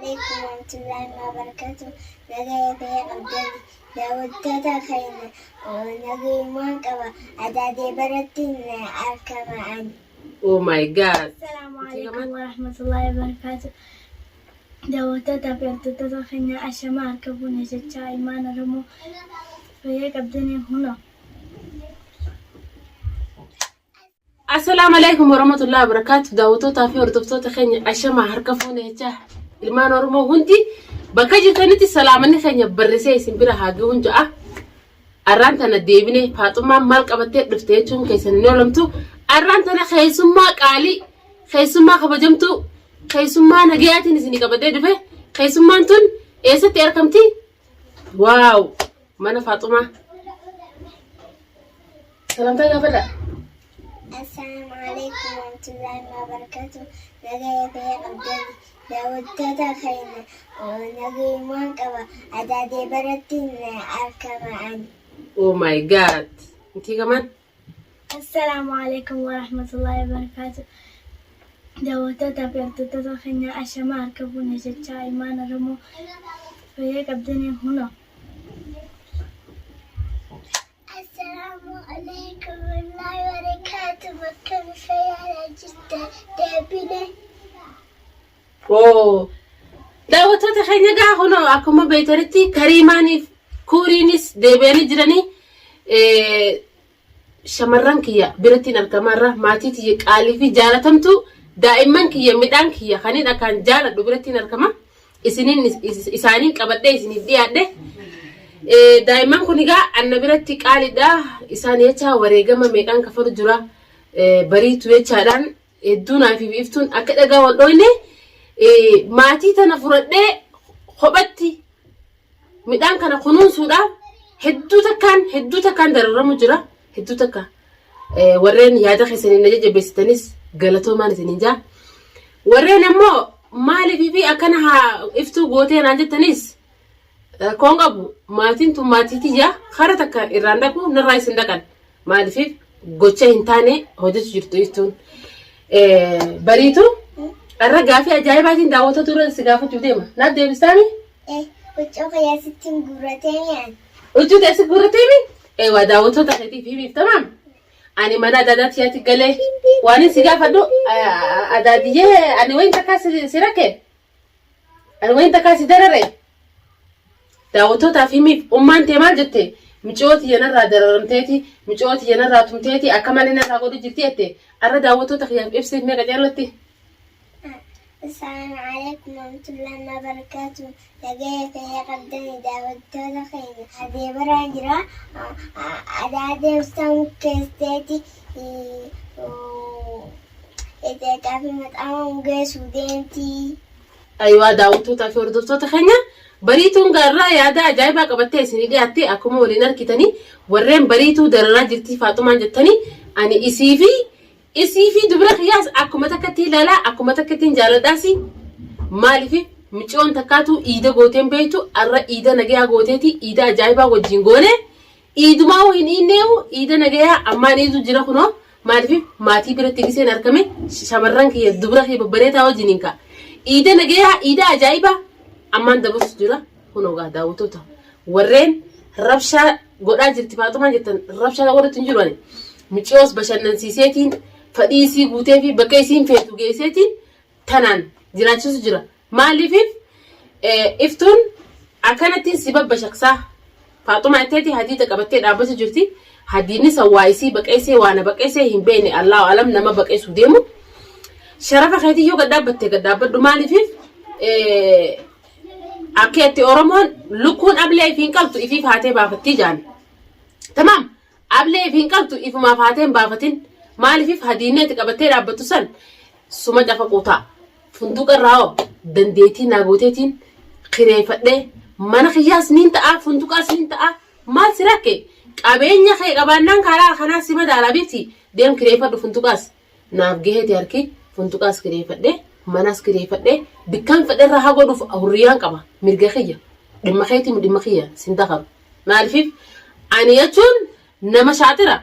Alaikum warahmatullahi wabarakatuh. Nagaya fayyaa qabdani. Daawwattoota keenya nagayumaan qaba. Adaadee baratti argama ani. Oh my God. Assalamu alaikum warahmatullahi wabarakatuh. Daawwattoota fi hordoftoota keenya ashamaa harka fuune jechaa ilmaan Oromoo fayyaa qabdanii hunoo. Assalaamu alaikum warahmatullahi wabarakatuh. Daawwattootaa fi hordoftoota keenya ashamaa harka fuune jechaa ilmaan Oromoo hundi bakka jirtanitti salaamanni keenya barrisee isin bira haa gahuun ja'a. Arraan tana deebine faaxummaan maal qabattee dhufte jechuun keessan hin oolamtu. Arraan tana keessummaa qaalii, keessummaa kabajamtuu, keessummaa nagayaatiin isinii qabadhee dhufe. Keessummaan tun eessatti argamti? Waaw! Mana Faaxumaa. Salamtaa gaafadha. Assalaamu alaikum warahmatullahi wabarakatuh. Nagaya fayyaa qabdani. Daawwattoota keenya nagayumaan qaba. Adaadee baratti argama ani. Oh my God. Intii kaman? Assalaamu alaikum warahmatullahi wabarakatuh. Daawwattoota fi hordoftoota keenya ashamaa harka fuune jechaa ilmaan Oromoo fayyaa qabdanii hunoo. Assalaamu alaikum warahmatullahi wabarakatuh. Bakka fayyaa jirta deebine. Oo. Daawwattoota keenya gaa kunoo akkuma beektanitti kariimaaniif kuuriinis deebi'anii jiranii shamarran kiyya birattiin argamaarra maatii tiyya qaalii fi jaalatamtuu daa'imman kiyya midhaan kiyya kaniin akkaan jaaladhu birattiin argama. Isiniin isaaniin qabadhee isiniif dhiyaadhe. Daa'imman kun egaa anna biratti qaaliidha. Isaan jecha wareegama meeqaan kafalu jira. Bariitu jechaadhaan hedduu naaf fi iftuun akka dhagaa wal dhooyne maatii tana furadhee kophatti midhaan kana kunuunsuudhaaf hedduu takkaan hedduu takkaan dararamu jira hedduu takka warreen yaada keessaniin na jajjabeessitanis galatoomaan isiniin jaa warreen ammoo maaliif fi akkana haa iftuu gootee naan jettanis Rakkoon qabu maatiin tun maatii tiyya kara takka irraan dhaqu narraa isin dhaqan maaliif gocha hin taane hojjetu jirtu iftuun. Bariitu irra gaafii ajaa'ibaatiin daawwattoota dura si gaafachuu deema. Naaf deebistaami? Huccuu kiyya sittiin guurratee mi'an. Huccuu ta'e si guurratee mi? Eewwa daawwattoota keetiif himiif tamaam. Ani mana adaadaa tiyyaatti galee waan si gaafadhu adaadiyyee ani wayin takkaa si rakkee. Ani wayin takkaa si darare. Daawwattootaaf himiif ummaan tee maal jette? Miciyoo tiyya narraa dararamteeti, miciyoo tiyya narraa tumteeti, akka malee narraa godhu jirti jette. Arra daawwattoota kiyyaaf ibsiif mee qaceellotti. Assalamu alaikum warahmatullahi wabarakatuh. Nagaya fayyaa qabdani daawwattoota keenya. Adee baraan jira. Adaadee ustaan keesseeti. Eteeqaa fi maxaama geessuu deemti. Ayiwaa daawwattootaa fi hordoftoota keenya bariituun gaarraa yaada ajaa'ibaa qabattee isinii dhiyaatte akkuma waliin argitanii warreen bariituu dararaa jirtii faaxumaan jettanii ani isii fi isii fi dubra kiyyaas akkuma takkatti ilaalaa akkuma takkatti jaaladhaasi maaliif miciyoon takkaatu iida gooteen beektu arra iida nagayaa gooteeti iida ajaa'ibaa wajjin goone Iidumaa hin iinneehu iida nagayaa ammaan iidu jira kunoo maaliif maatii biratti giseen argame shamarran kiyya dubra kiyya babbareedaa wajjiniin ka'a. Iida nagayaa iida ajaa'ibaa ammaan dabarsu jira kunoo gaa daawwattoota warreen rabshaa godhaa jirti faaxumaan jettan rabshaa godhatu hin jiru ani. Miciyoos bashannansiiseetiin fadhii isii guutee fi bakka isiin feetu geesseetiin tanaan jiraachisu jira. Maaliif iftuun akkanatti si babbashaqsaa. Faaxumaa itteeti hadiida qabattee dhaabbatu jirti. Hadiinni san waa isii baqeessee waa na baqeessee hin beekne Allahu alam nama baqeessu deemu. Sharafa keetii yoo gad dhaabbatte gad dhaabbadhu maaliif akka itti Oromoon lukkuun ablee ifiin qaltu ifiif haatee baafattii jaan. Tamaam Ablee if hin qaltu ifumaaf haatee hin baafatin maaliif hadiinni ati qabattee dhaabbattu san suma cafaquu ta'a. Funduqa irraa hoo dandeettii naa gooteetiin kireeffadhee mana kiyyaas niin ta'a funduqaas niin ta'a maal si rakke qabeenya kee qabaannaan karaa kanaa si madaala beekti deem kireeffadhu funduqaas naaf gaheeti harki funduqaas kireeffadhee manas kireeffadhee bikkaan fedherraa haa godhuuf hurriyyaan qaba mirga kiyya dhimma keetii dhimma kiyya sin dakaru. Maaliif ani jechuun nama shaaxira.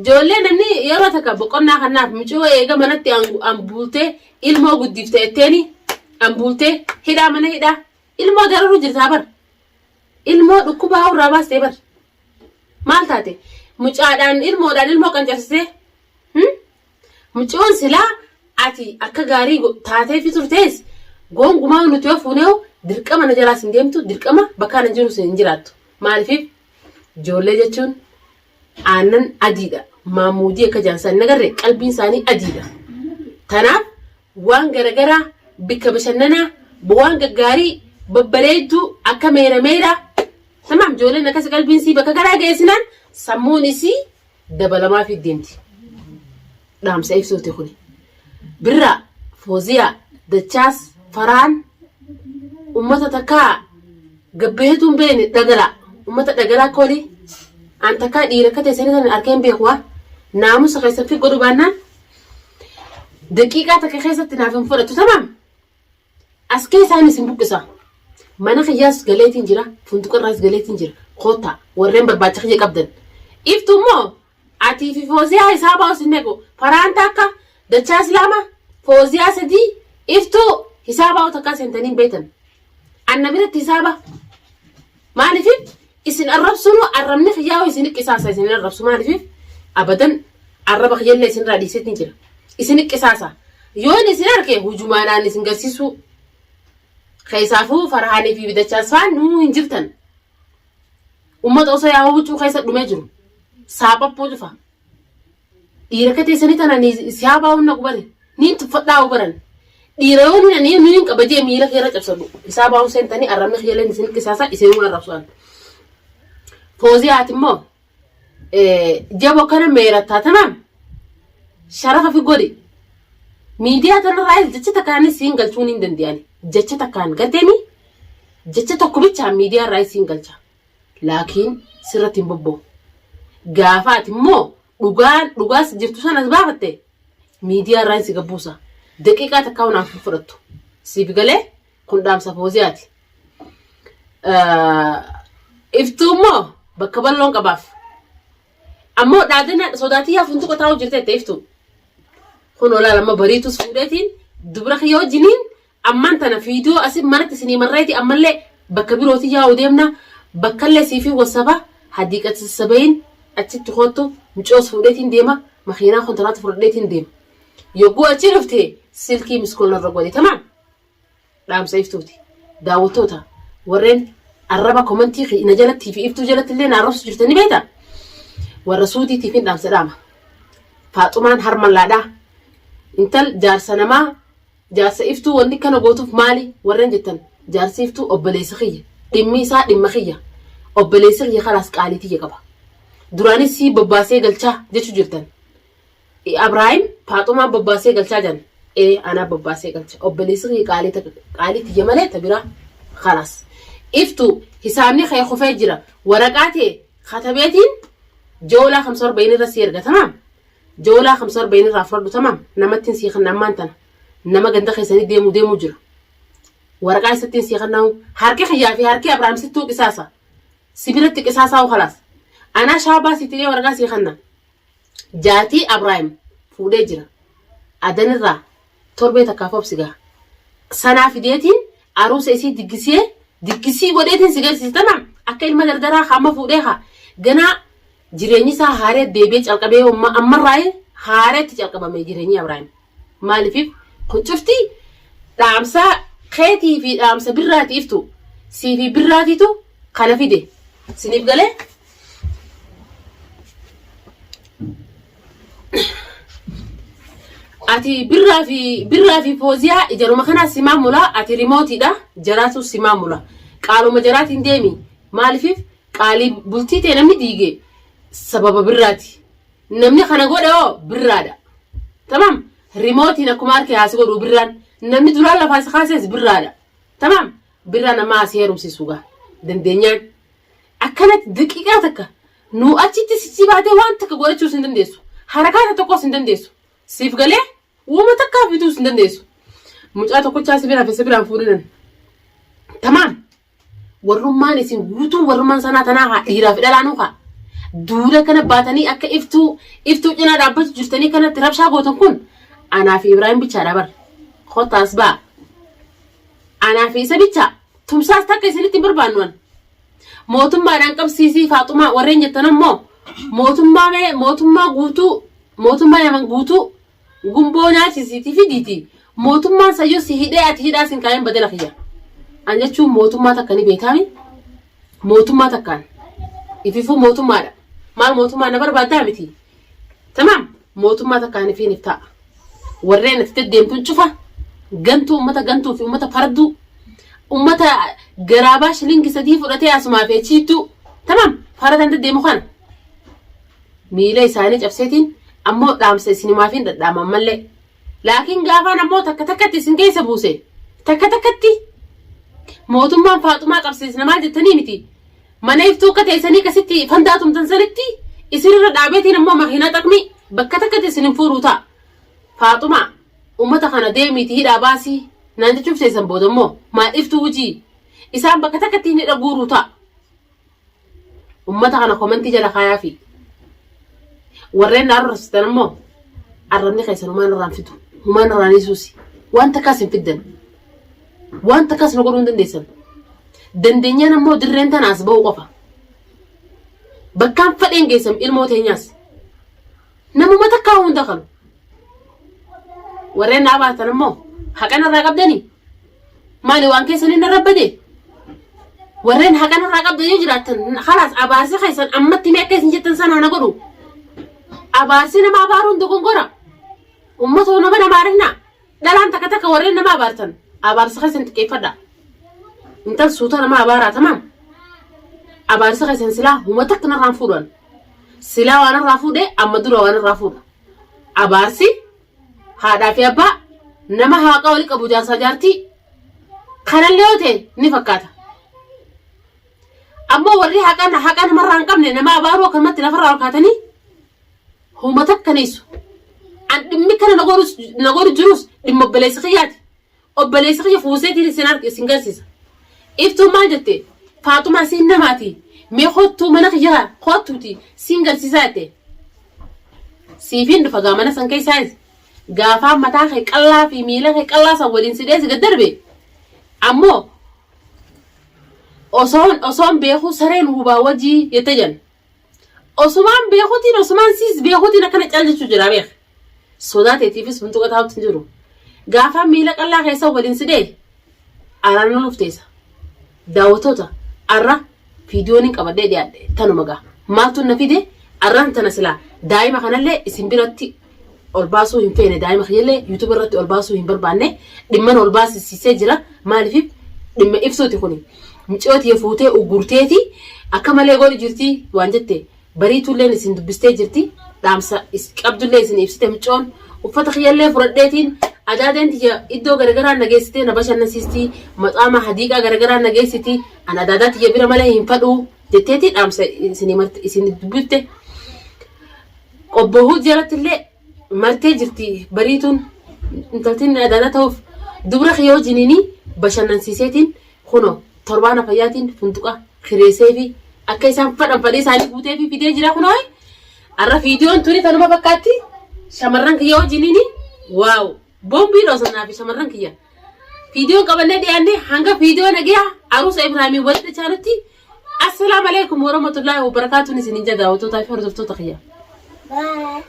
Ijoollee namni yeroo takka boqonnaa kanaaf micoo eega manatti an bultee ilmoo guddifte jetteeni Ambuultee hidhaa mana hidhaa ilmoo dararuu jirtaa bar. Ilmoo dhukkubaa irraa baastee bar. Maal taate? Mucaadhaan ilmoodhaan ilmoo qancarsisee. Mucoon silaa ati akka gaarii taateefi turtees gonkumaa nuti yoo fuunee dirqama na jalaas hin deemtu dirqama bakka ana jirus hin jiraattu. Maaliif ijoollee jechuun aannan adiidha. Maamuudii akka jaansan hin agarre qalbiin isaanii adiidha. Tanaaf waan garagaraa bikka bashannanaa waan gaggaarii babbareedduu akka meera meeraa tamaam ijoolleen akkas qalbiin isii bakka garaa geessinaan sammuun isii dabalamaafii deemti. Dhaamsa ibsuuti kuni. Birraa, Fooziyaa, Dachaas, Faraan ummata takkaa gabbaheetu hin beekne dhagalaa. Ummata dhagalaa akka walii an takkaa dhiira akka teessanii sana arkee hin beeku waa. Naamusa keessan fi godhu baannaan daqiiqaa takka keessatti naaf hin fudhattu tamaam. As keessaan isin buqqisa. Mana kiyyaas galeetiin jira, funduqarraas galeetiin jira. Koottaa warreen barbaacha kiyya qabdan. Iftu immoo atii fi Fooziyaa isaa baa'u sin eegu. Faraan takka, Dachaas lama, Fooziyaa sadii, Iftuu hisaabaa baa'u takkaa seentanii hin beektan. Anna biratti hisaaba. Maaliif isin arrabsuun arrabni kiyyaa isin qisaasa isin arrabsu maaliif abadan arraba kiyyallee isinirraa dhiiseetiin jira. Isin qisaasa. Yoon isin arge hujumaanaan isin garsiisuu. Keessaafuu Farhaanii fi Dachaas faan nuu hin jirtan. Uummata osoo yaa'uu huccuu keessa dhumee jiru. Saaphaphuu cufa. Dhiira akka teessanii tana siyaa baa'uun na gubare. Niin tuffadhaa baran. Dhiira yoo ni ni niin qaba jee miila keerra cabsadhu. Isaa baa'uun seentanii arrabni kiyyaleen isin qisaasa isin arrabsu'an. Fooziyaati immoo jabo kana meerattaa tanaam sharafa fi godhi. Miidiyaa tanarraa jecha takkaan siin galchuun hin danda'ani. Jecha takkaan garteemi jecha tokko bichaan miidiyaa irraa siin galcha. Laakiin sirratti hin bobba'u. Gaafa ati immoo dhugaan dhugaas jirtu sanas baafatte miidiyaa irraa si gabbuusa. Daqiiqaa takkaa naaf hin fudhattu. Siif galee kun dhaamsa fooziyaati. Iftuu immoo bakka bal'oon qabaaf. Ammoo dhaadana sodaatii yaa funtuqa taa'u jirte itti iftuu. Kun olaal amma bariitus fuudheetiin dubra kiyya wajjiniin ammaan tana fiidiyoo asi manatti isinii marreeti ammallee bakka birooti yaa'u deemna bakkallee siifi wasaba hadiiqati sassabayin achitti koottu micoos fuudheetiin deema makiinaa kontiraata fudhadheetiin deema. Yogguu achi dhufte silkii miskool narra godhe tamaam. Dhaamsa iftuuti. Daawwattoota warreen arraba komantii na jalatti fi iftuu jalatti illee na arrabsu jirtan ni beektaa? Warra suudiitiif hin dhaamsa dhaama. Faaxumaan harmallaadhaa. Intal jaarsa namaa jaarsa iftuu wanni kana gootuuf maali warreen jettan jaarsi iftuu obboleessa kiyya dhimmi isaa dhimma kiyya obboleessi kiyya kalaas qaalii tiyya qaba. Duraanis sii bobbaasee galchaa jechuu jirtan. Abrahaim Faaxumaan bobbaasee galchaa jiran. Ee anaa bobbaasee galcha. Obboleessi kiyya qaalii takka qaalii tiyya malee ta biraa kalaas. Iftu hisaabni kee kufee jira. Waraqaa tee katabeetiin joolaa kamsa torba irra si erga tamaam. Joolaa kamsa torba irraa fudhadhu tamaam. Namattiin sii kenna ammaan tana. Nama ganda keessanii deemuu deemuu jira. Waraqaa isattiin sii kennaamu harki kiyyaa fi harki Abrahaam sittuu qisaasa. Si biratti qisaasaa'u kalaas. Anaa shaabaa si ta'ee waraqaa sii kenna. Jaartii Abraahim fuudhee jira. Adanirraa torbee takkaaf obsi gaa. Sanaa fideetiin aruusa isii diggisee diggisii godheetiin si garsiise tanaam akka ilma dardaraa hamma fuudhee haa ganaa jireenyi isaa haaree deebi'ee calqabee ammarraa haareetti calqabame jireenyi Abraahim. Maaliif kun cufti dhaamsa keetii fi dhaamsa birraati iftu sii fi birraatiitu kana fide siniif galee. Ati birraa fi fooziyaa ijaruma kanaa si maamula ati rimootiidha jaraatu si maamula qaaluma jaraatiin deemi maaliif qaalii bultii ta'e namni diige sababa birraati namni kana godhe hoo birraadha tamam rimootiin akkuma harki haasi godhu birraan namni duraan lafaa si kaases birraadha tamam birraan amma asii heerumsiisu gaa dandeenyaan akkanatti daqiiqaa takka nu achitti sichi baatee waan takka godhachuus hin dandeessu harakaata tokkos hin dandeessu siif galee uuma takkaa fituus hin dandeessu mucaa tokkochaa si bira fi si biraan fuudhinan tamaam warrummaan isin guutuu warrummaan sanaa tanaa haa dhiiraa fi dhalaanuu haa duula kana baatanii akka iftuu iftuu cinaa dhaabbatu jirtanii kanatti rabshaa gootan kun anaa fi Ibraahim bichaadha bar kottaas ba'a. Anaa fi isa bicha tumsaas takka isinitti hin barbaannu an. Mootummaadhaan qabsiisii Faaxumaa warreen jettan ammoo mootummaa mee mootummaa guutuu mootummaa Yaman guutuu gumboo nyaachisiitii fidiiti mootummaan sayyoo si hidhee ati hidhaa sin kaa'een badela kiyya. An jechuun mootummaa takka ni beekaami. Mootummaa takkaan ififuu mootummaadha. Maal mootummaa na barbaaddaa miti. Tamaam mootummaa takkaan ifiin if ta'a. Warreen ati deddeemtuun cufa gantuu ummata gantuu fi ummata farduu ummata garaabaa shilingi sadii fudhatee asumaa fi achiittuu tamaam faratan deddeemu kana miila isaanii cabseetiin ammoo dhaamsa isinumaaf hin dhadhaama ammallee laakiin gaafaan ammoo takka takkatti isin keessa buuse takka takkatti mootummaan Faaxumaa qabsiisna maal jettanii miti mana iftuu akka teessanii akkasitti fandaa tumtan sanitti isinirra dhaabeetiin ammoo makiinaa xaqmii bakka takkatti isin hin fuudhuu ta'a. Faaxumaa ummata kana deemiiti hidhaa baasii naan jechuuf teessan booda immoo maal iftuu hojii isaan bakka takkatti hin hidha guuruu ta'a. Ummata kana komentii jala kaayaa fi warreen na arrabsitan immoo arrabni keessan humaan irraan fidu humaan irraan isuusi waan takkaas hin fiddan waan takkaas nu godhuu hin dandeessan. Dandeenyaan ammoo dirreen tanaas ba'uu qofa. Bakkaan fadheen geessam ilmoo teenyaas. Namuma takkaa hunda kalu. Warreen na abaartan ammoo haqa narraa qabdanii? Maali waan keessanii narra bade? Warreen haqa narraa qabdan yoo jiraattan kalaas abaarsi keessan ammatti mee akka isin jettan sana na godhu. Abaarsi nama abaaruun dogongora. Uummata nama nama arinaa. Dhalaan takka takka warreen nama abaartan abaarsa keessan xiqqeeffadha. Intal suuta nama abaaraa tamaam. Abaarsa keessan silaa huma takka narraan fuudhan. Silaa waan irraa fuudhe amma dura waan irraa fuudha. Abaarsi haadhaa fi abbaa nama haaqa wali qabu jaarsaa jaartii kanallee yoo ta'e ni fakkaata. Ammoo warri haqa haqa namarraa hin qabne nama abaaruu akkanumatti lafarraa ol kaatanii homa takka neessu. An dhimmi kana na godhu jirus dhimma obboleessa kiyyaati. Obboleessa kiyya fuuseetiin isin arge isin garsiisa. Iftuun maal jette? Faaxumaa siin namaati. Mee kottuu mana kiyya kottuuti siin garsiisaa jette. Siifiin dhufa gaa mana san keessaayis. Gaafaan mataa kee qallaa fi miila kee qallaa san waliin si dheesi gad darbe. Ammoo osoon beekuu sareen hubaa wajii jette jan. Osumaan beekuutiin osumaan siis beekuutiin akkana cal jechuu jira beek. Sodaa teetiifis buntuqa taa'utti hin jiru. Gaafaan miila qallaa keessa waliin si dhee araarna nuuf teessa. Daawwattoota arra viidiyoon hin qabadhee dhiyaadhe tanuma gaa. Maaltu na fide arraan tana silaa daa'ima kanallee isin biratti ol baasuu hin feene daa'ima kiyyallee yuutuuba irratti ol baasuu hin barbaanne dhimman ol baasisiisee jira maaliif dhimma ibsuuti kuni mucayyoo tiyya fuutee uggurteeti akka malee godhu jirti waan jette bariituulleen isin dubbistee jirti dhaamsa qabdullee isin ibsite mucayyoon uffata kiyyallee fudhadheetiin adaadeen tiyya iddoo garagaraa na geessitee na bashannansiisti maxaama hadiiqaa garagaraa na geessiti an adaadaa tiyya bira malee hin fadhuu jetteeti dhaamsa isin dubbifte. Obbo Huud jalatti illee martee jirti bariituun intaltiin adaadaa ta'uuf dubra kiyya wajjiniin bashannansiiseetiin kunoo torbaana fayyaatiin funduqa kireessee fi akka isaan fadhan fadhii isaanii guutee fi fidee jira kunoo har'a viidiyoon tuni tanuma fakkaatti shamarran kiyya wajjiniin waaw boombii dhoosanaa fi shamarran kiyya viidiyoon qabannee dhiyaannee hanga viidiyoo nagayaa aruusa Ibraahimiin walitti chaanutti Assalaamu alaikum warahmatullaahi wabarakaatuun isinin jedha daawwattootaa fi hordoftoota kiyya. Bye.